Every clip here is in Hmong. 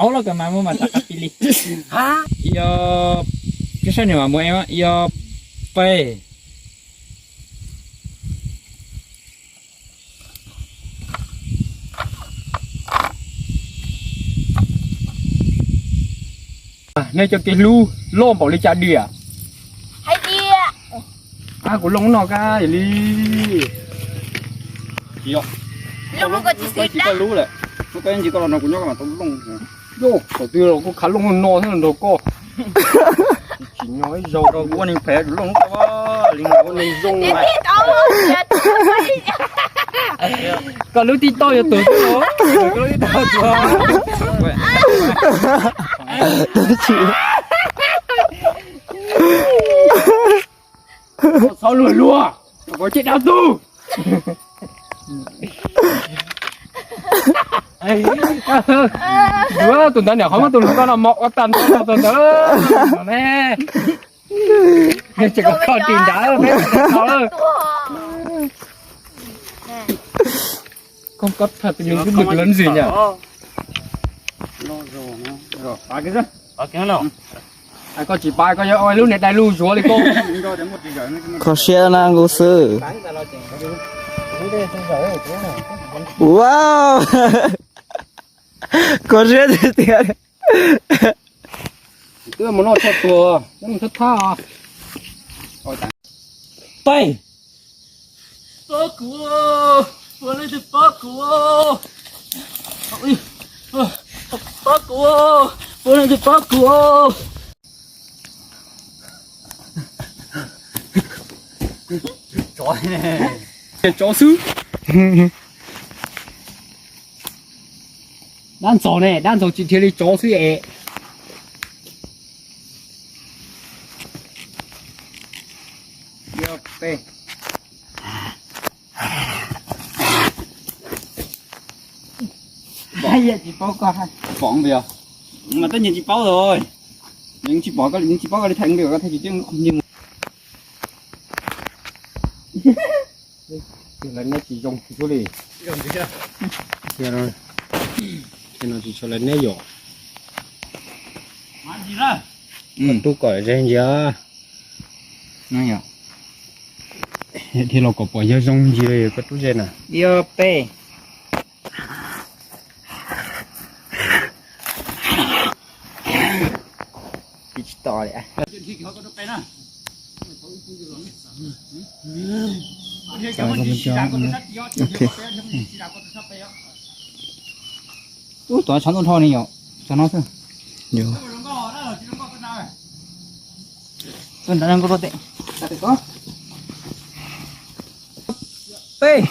Ob los kawg mas muaj mas tau qab pib li. Ib ob, peb sab nws mas muaj ib ob peb. Nej cov kev hlub loj npaum li cas diam? Hais tias, a, kuv looj no kab li. Tsis yog, tsis koj hlub lawm, koj ntsis koj los nrog kuv nyob koj mam tau looj. Yog, thaum twg los kuv khav looj no thiab nrog koj. Tsis nyog ib zaug rau kuv ua neeg phem, kuv looj koj li ua neeg zoo. Koj lub tij tauj yuav tuag xwb los? Koj lub tij tauj tuag. Txhob luag luag, koj tsis dab tug. Yuav tus ntawd niam qhov muab tus hluas nkauj no mos ua tag nrho tus ntawd ne. Nws tseem kom koj ris nrad peb tau. Koj, koj tham tus me twb mus lawv ntxim nyam. Koj tsis pab koj yuav ua lub niam dais lus Suav li koj. Kho siab na nkuj xwb. Wow, kho siab tiag tiag. Twb mus noj tshaj tuag, twb mus thab thab. Pab, pab kuv, puas leej twg pab kuv? Pab kuv, puas leej twg pab kuv? Tsov xwb. Dab ntxaug ne, dab ntxaug tsis dhia li tsov xwb es. Pom, mas tej nyias tsis paub rồi. Nws tsis pom koj, nws tsis paub koj li theem ntiag, koj thaij tsis tseeb qhov nyiag. Lawv neb tsis zoo txhua li. Ces no tsis tshua lawv neb yom. Tub kom ze ntsia. Thiaj los kom pom yawg zoo ntsia koj tub ze na. Ib ob peb. Tsis to li. Ub, tov tshav ntuj nrho ni yom, tshav no xwb. Tuaj nrad nkauj rau tes. Peb.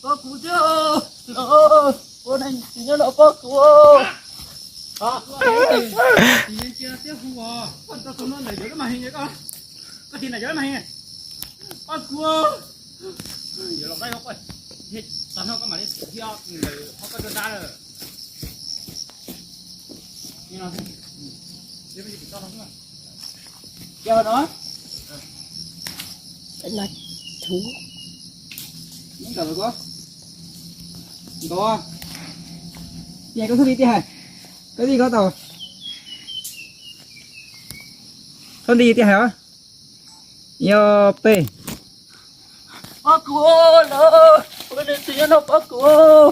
Pab kuv thiab, ua neeg tsis nyob no pab kuv. Tsis yeej cia thiab hu os, koj tau tus no ntawm yawg lub mas his, koj, koj tis ntawm yawg lub mas his, pab kuv. Yawg los qab, tag no koj mam li thiab ntawm qhov koj rau nrad lawm. Ces no, nkaus, nkaus, ces koj thooj li tiag hais, koj li koj tau, thooj li tiag hais os, yog peb. Pab kuv lawm, ua neeg tsis nyob no pab kuv.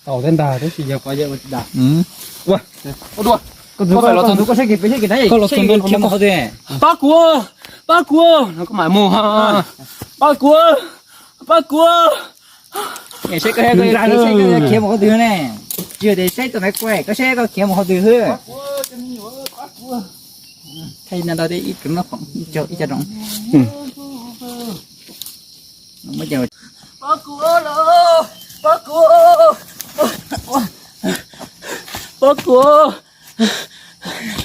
Tau thiab ntag, tab sis yog qhov yog ua tsis dag. Ua, koj los txog ntua koj saib kiag pem saib kiag na, koj los txog ntua khiav mus qhov twg? Pab kuv, pab kuv, no koj mam mus. Pab kuv, pab kuv. Saib koj, saib koj khiav mus qhov twg ne? Tsis yog tias saib tus me kuj, koj saib koj khiav mus qhov twg xwb. Thaij no tau ib co, ib co zoov. Pab kuv, pab kuv, pab kuv.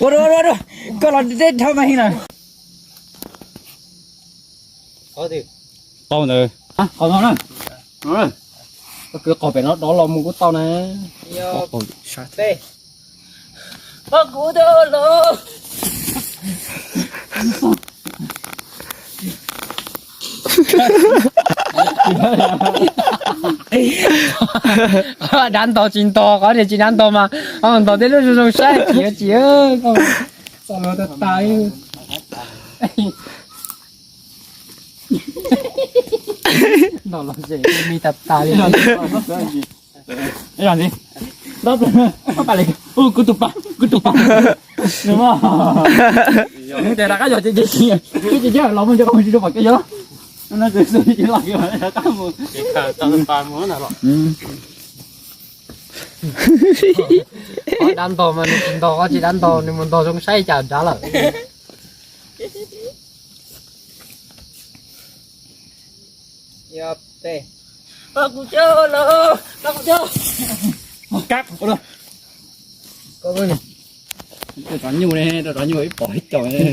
Ua dua, ua dua, koj los deb dhau mas his na. Tau ntawd. Qhov no na. Koj kwv qhov pem no dov los mus kuj tau na. Pab kuv thiab los. Dav ntog tsis ntog, qhov tias tsis dav ntog mas ntog tej lub zoo zoo saib tsis tsis. Txog los tag tas. Ntog los ze me tas tas li. Kuv tus pa, kuv tus pa. Nws tias rov qab yog ces ces ces los mus nco mus tsis tau pom kev yog. Qhov dav ntog mas nws tsis ntog, qhov tsis dav ntog nws mus ntog zoo saib cas dav lawm. Rau cov nyuj ne, rau cov nyuj ib pom ib co ne.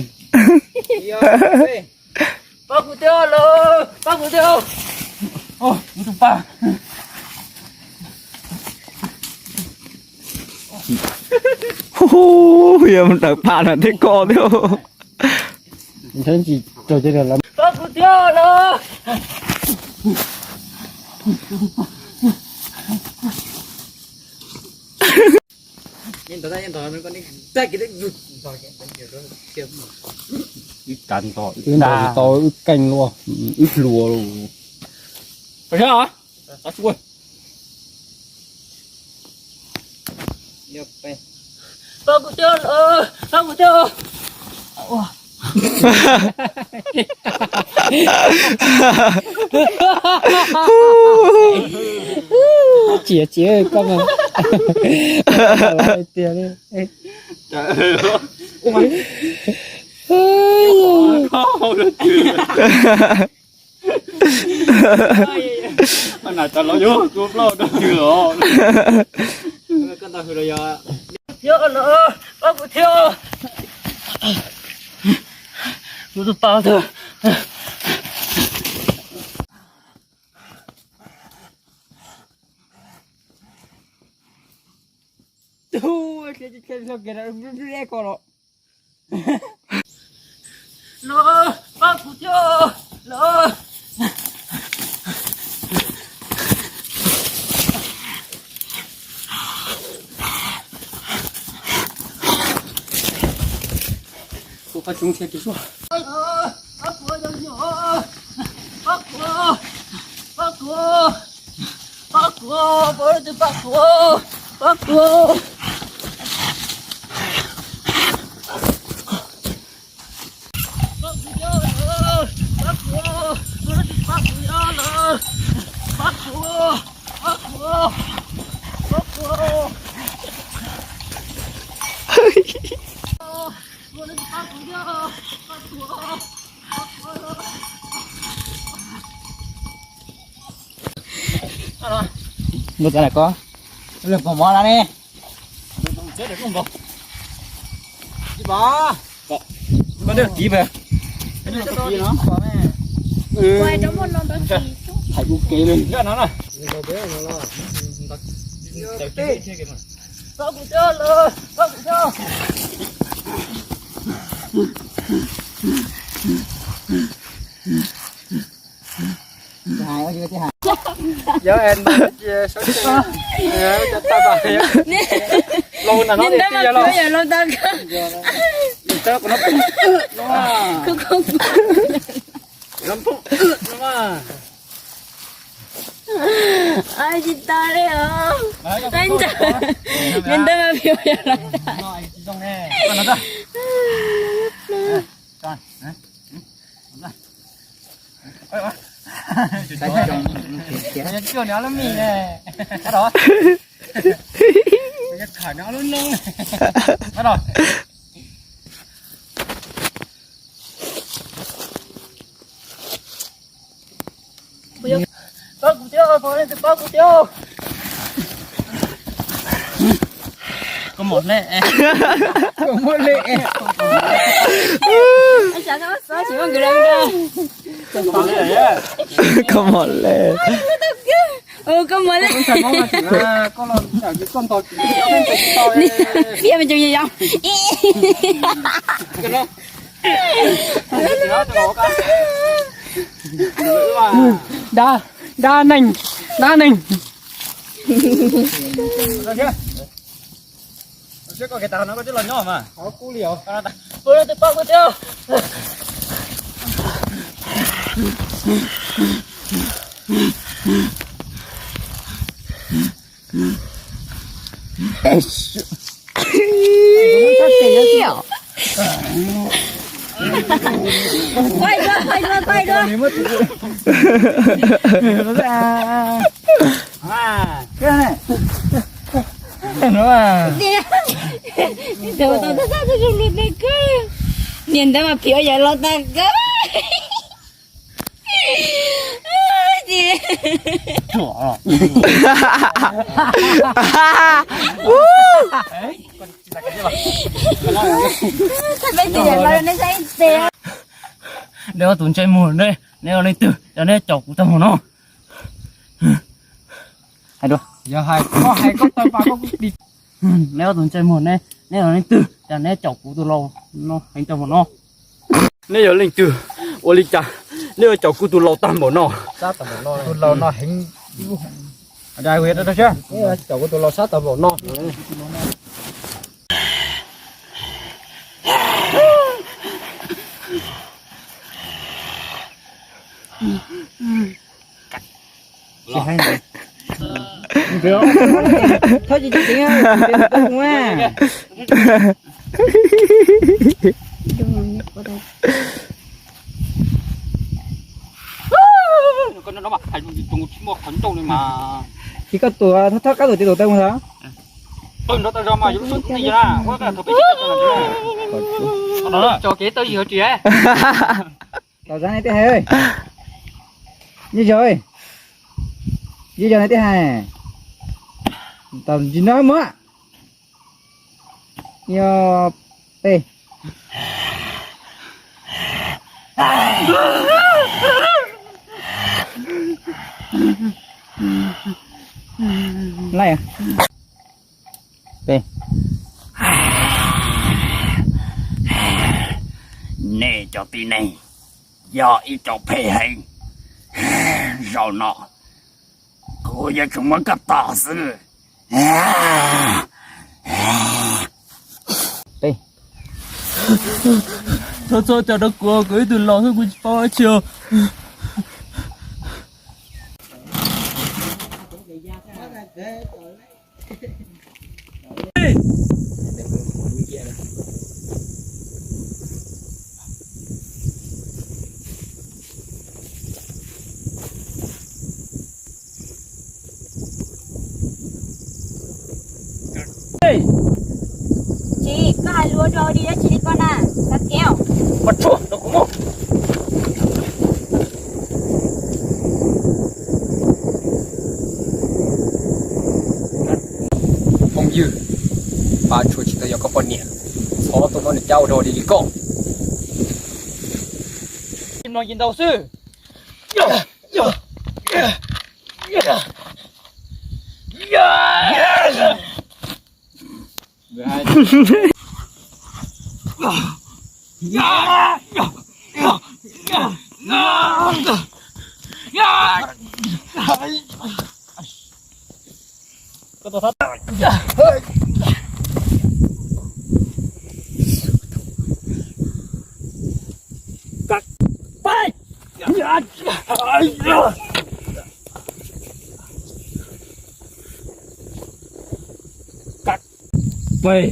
Pab kuv thiab los, pab kuv thiab. Kuv tus pa. Yog daws pa na thiab koj thiab. Pab kuv thiab los. Wb tau wb keej luaj, wb hluas luaj. Pab kuv thiab, pab kuv thiab. Tsis tsis koj mas tiag li. Nas tas los yuav kuv plaub rau twg os. Thiab los, pab kuv thiab. Kuv tus pa thiab. Los, pab kuv thiab, los. Kuv qab tsoov thiab tsis suav. Pab kuv, pab kuv, pab kuv, pab kuv, pab kuv, pab kuv. Npua txav na koj, lawv pom mov na ne. Koj dej kiv pem. Thaiv kuv kev li. Yog es ntawd ces sawv tsees cov tag tas. Los na no, nej ntawd mas yog los tag. Tsis tau li os. Neb ntawd mas pheej yog los tag. Pab kuv thiab, pab kuv thiab. Koj mos hle. Koj mos hle. Xav xav xav tsis muaj kwv lam nrog. Koj mos le. Koj mos le. Piam me cov yog. Dab, dab neeg, dab neeg. Quay qua, quay qua, quay qua. Niam, niam ntawd mas phiv yam los tag kawg. Neb ob tug ntsej muag ne, neb yog leej twg, yog neb caum kuv tag npaum no? Hais dua. Yog hais koj, hais koj tau mas koj kuj dim. Neb ob tug ntsej muag ne, neb yog leej twg, cas neb caum kuv tus laus no heev tag npaum no? Neb yog leej twg, ua li cas neb yuav caum kuv tus laus tag npaum no? Tus laus no heev. Caum kuv tus laus sab tag npaum no. Thov tsis tsis tseev, tau mus. Tsis koj tuam, thov kab tuam tsis tuam tau mus ntag. Tso kev tau yig hauv tsis. Tom zab ne tej hais, nyob zog, nyob zog ne tej hais, tom ntsis no muab, nyob peb. Laij. Nej cov tib neeg yog ib tsoom phem heev. Zaum no kuv yuav tsum muab koj tom xwb. Txhob txhob coj rau kuv, kuv ib tug laus xwb kuv tsis paub dab tsi. Tsis, koj hais lus ua dog ua dig dab tsi li koj na, xav kev os. Mas tshuav rau kuv mus. Phooj ywg, Paj Tshuaj tsis tau yog koj poj niam, txhob tuaj muab nws cab ua dog ua dig li koj. Mloog ces ntaus xwb. Peb,